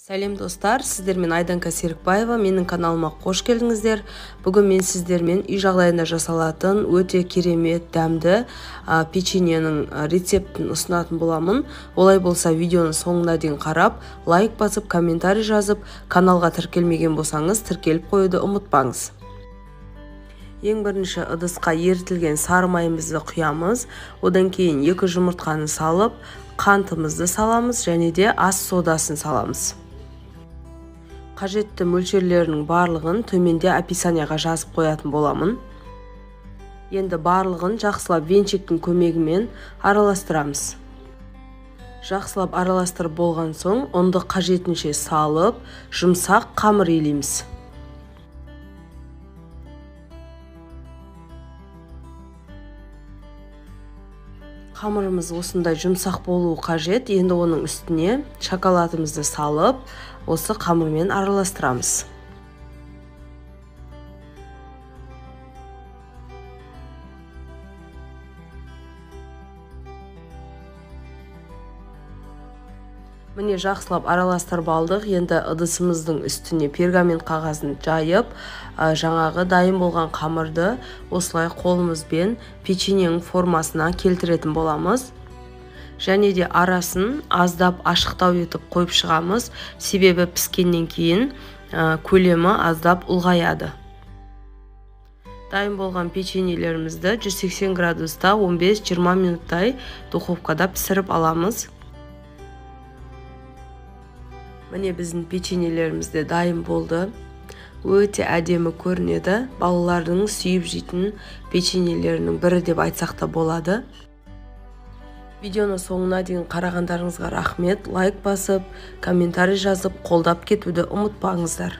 Сәлем достар, сіздермен Айданка Серікбаева, менің каналыма қош келдіңіздер. Бүгін мен сіздермен үй жағдайында жасалатын өте керемет дәмді печеньенің рецептін ұсынатын боламын. Олай болса видеоның соңына дейін қарап, лайк басып, комментарий жазып, каналға тіркелмеген болсаңыз, тіркеліп қоюды ұмытпаңыз. Ең бірінші ыдысқа ерітілген сары майымызды құямыз. Одан кейін 2 жұмыртқаны салып, қантымызды саламыз және де ас содасын саламыз. Қажетті мөлшерлерінің барлығын төменде описанияға жазып қоятын боламын. Енді барлығын жақсылап венчиктің көмегімен араластырамыз. Жақсылап араластырып болған соң, ұнды қажетінше салып, жұмсақ қамыр илейміз. Қамырымыз осындай жұмсақ болуы қажет. Енді оның үстіне шоколадымызды салып, осы қамырмен араластырамыз. Міне жақсылап араластырып алдық. Енді ыдысымыздың үстіне пергамент қағазын жайып, жаңағы дайын болған қамырды осылай қолымызбен печеньенің формасына келтіретін боламыз. Және де арасын аздап ашықтау етіп қойып шығамыз, себебі піскеннен кейін көлемі аздап ұлғаяды. Дайын болған печеньелерімізді 180 градуста 15-20 минуттай духовкада пісіріп аламыз. Міне біздің печеньелеріміз де дайын болды. Өте әдемі көрінеді. Балалардың сүйіп жейтін печеньелерінің бірі деп айтсақ та болады. Видеоны соңына дейін қарағандарыңызға рахмет. Лайк басып, комментарий жазып, қолдап кетуді ұмытпаңыздар.